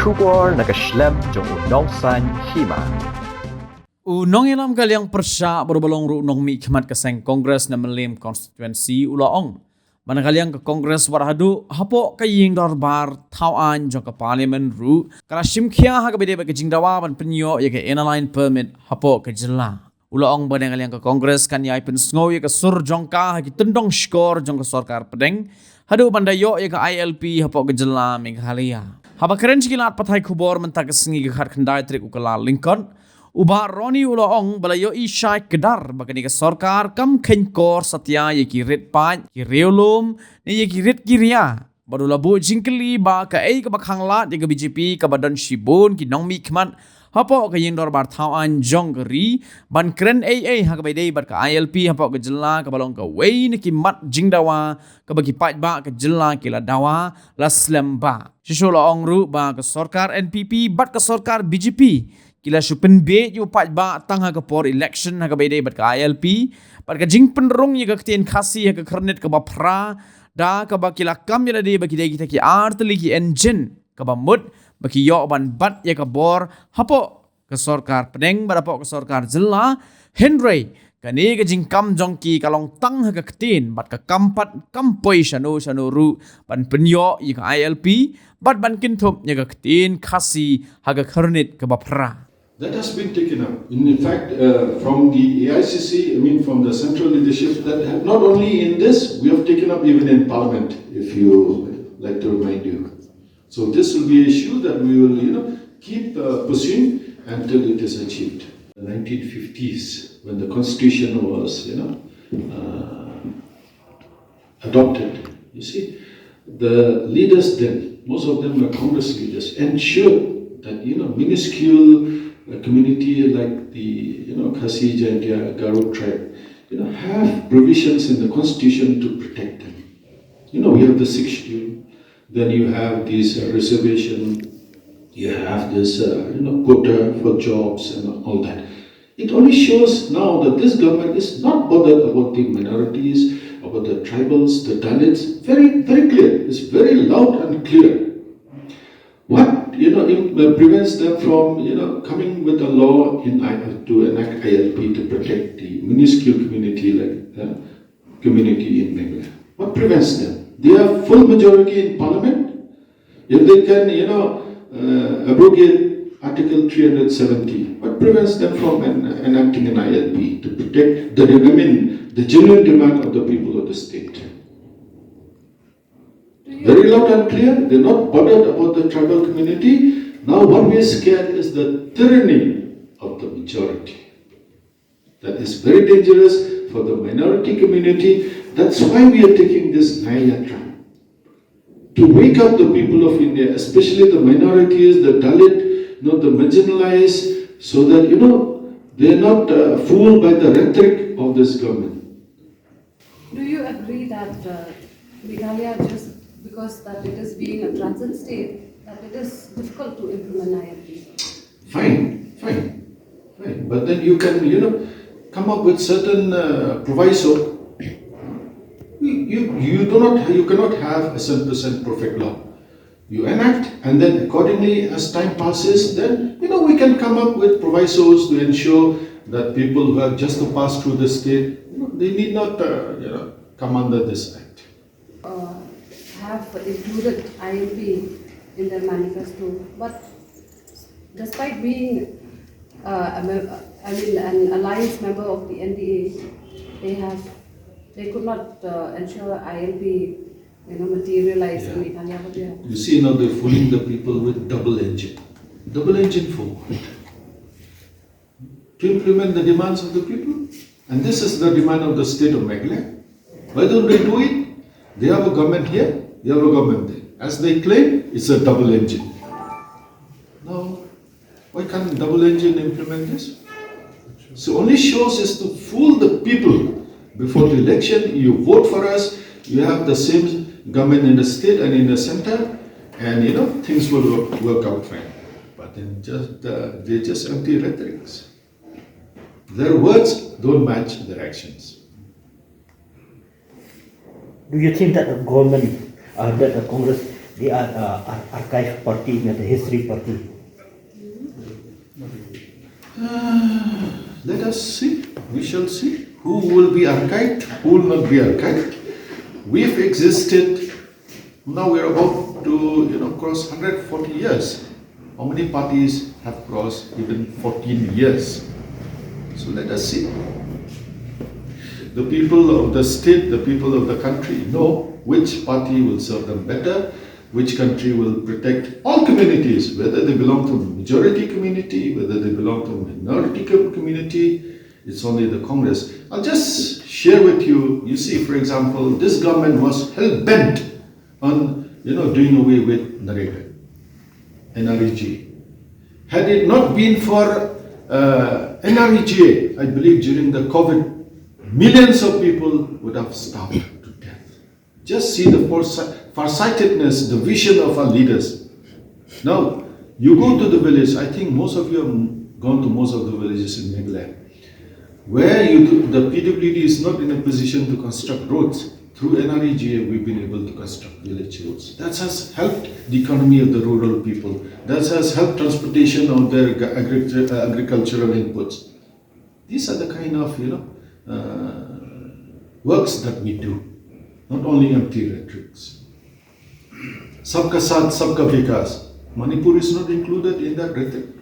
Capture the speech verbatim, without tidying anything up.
Khubor na ka shlem jong u Nongsaiñ Hima. U nongïalam ka liang pyrshah bad uba long ruh u nongmihkhmat ka seng Congress na Mylliem Constituency u la ong ba na ka liang ka Congress wat haduh hapoh ka ïing dorbar thaw aiñ jong ka Parliament ruh ka la shim khia ha kaba ïadei bad ka jingdawa ban pynïoh ïa ka Inner Line Permit hapoh ka jylla. U la ong ba na ka liang ka Congress kan ïai pynsngew ïa ka sur jong ka ha ki tyndong shkor jong ka sorkar pdeng haduh ban da ïoh ïa ka I L P hapoh ka jylla Meghalaya. Haba kren sha ki lad pathai khubor mynta ka sngi ka khatkhyndai tarik u Kyllalyngkot, u Bah Ronnie u la ong ba la ïohi shai kdar ba kane ka sorkar kam kheiñ kor satia ïa ki rit paid, ki riewlum ne ïa ki rit ki ria. Bad u la buh jingkylli ba kaei kaba khanglad ïa ka B J P kaba don shibun ki nongmihkhmat hapoh ka ïing dorbar thaw aiñ jong ka ri ban kren ei ei ha kaba ïadei bad ka I L P hapoh ka jylla, kaba long kawei na ki mat jingdawa kaba ki paidbah ka jylla ki la dawa la slem ba. Shisha u la ong ruh ba ka sorkar N P P bad ka sorkar B J P ki la shu pynbieit ïa u paidbah tang ha ka por election ha kaba ïadei bad ka I L P bad ka jingpynrung ïa ka ktien Khasi ha ka khyrnit kaba phra, da kaba ki la kam ïa lade ba ki dei kita ki artylli ki engine kaba mut ba ki ïoh ban bat ïa ka bor hapoh ka sorkar pdeng bad hapoh ka sorkar jylla. Hynrei kane ka jingkam jong ki ka long tang ha ka ktien bad ka kam pat kam poi shano shano ruh ban pynïoh ïa ka I L P bad ban kynthup ïa ka ktien Khasi ha ka khyrnit kaba phra. That has been taken up. In fact, uh, from the A I C C, I mean, from the central leadership, that have, not only in this, we have taken up even in Parliament, if you like to remind you. So this will be an issue that we will, you know, keep uh, pursuing until it is achieved. The nineteen fifties, when the constitution was, you know, uh, adopted. You see, the leaders then, most of them were Congress leaders, ensured that, you know, minuscule uh, community like the, you know, Khasi, Jaintia, Garo tribe, you know, have provisions in the constitution to protect them. You know, we have the sixth schedule, then you have this uh, reservation, you have this, uh, you know, quota for jobs and all that. It only shows now that this government is not bothered about the minorities, about the tribals, the Dalits. Very, very clear. It's very loud and clear. What, you know, im- uh, prevents them from, you know, coming with a law in I- to enact I L P to protect the minuscule community like uh, community in Meghalaya? What prevents them? They have full majority in parliament. If they can, you know, uh, abrogate Article three hundred seventy, what prevents them from en- enacting an I L P to protect the, I mean, the genuine demand of the people of the state? Very loud and clear, they're not bothered about the tribal community. Now, what we're scared is the tyranny of the majority. That is very dangerous for the minority community. That's why we are taking this Nyayatra to wake up the people of India, especially the minorities, the Dalit, you know, the marginalized, so that, you know, they're not uh, fooled by the rhetoric of this government. Do you agree that uh, Meghalaya, just because that it is being a transit state, that it is difficult to implement I L P? Fine, fine, fine. But then you can, you know, come up with certain uh, proviso. You, you, you do not, you cannot have a hundred percent perfect law. You enact, and then accordingly, as time passes, then, you know, we can come up with provisos to ensure that people who have just to pass through the state, you know, they need not, uh, you know, come under this act. Uh, have included I L P in their manifesto, but despite being, uh, a mem- I mean, an alliance member of the N D A, they have they could not uh, ensure I L P, you know, materialize in Meghalaya. What do you have? You see, now they're fooling the people with double engine. Double engine for what? To implement the demands of the people. And this is the demand of the state of Meghalaya. Why don't they do it? They have a government here, they have a government there. As they claim, it's a double engine. Now, why can't double engine implement this? So only shows is to fool the people before the election. You vote for us, you have the same government in the state and in the center, and, you know, things will work, work out fine. But then just uh, they're just empty rhetorics. Their words don't match their actions. Do you think that the government, uh, that the Congress The uh, uh, archive party, not the history party. Let us see. We shall see who will be archived, who will not be archived. We've existed. Now we're about to, you know, cross one hundred forty years. How many parties have crossed even fourteen years? So let us see. The people of the state, the people of the country know which party will serve them better, which country will protect all communities, whether they belong to majority community, whether they belong to minority community. It's only the Congress. I'll just share with you. You see, for example, this government was hell bent on, you know, doing away with NREGA, NREGA. Had it not been for uh, NREGA, I believe during the COVID, millions of people would have starved to death. Just see the farsightedness, the vision of our leaders. Now, you go to the village, I think most of you have gone to most of the villages in Meghalaya, where you do, the P W D is not in a position to construct roads. Through NREGA, we've been able to construct village roads. That has helped the economy of the rural people. That has helped transportation of their agricultural inputs. These are the kind of, you know, uh, works that we do, not only empty rhetorics. Sabka Saath, Sabka Vikas. Manipur is not included in that rhetoric.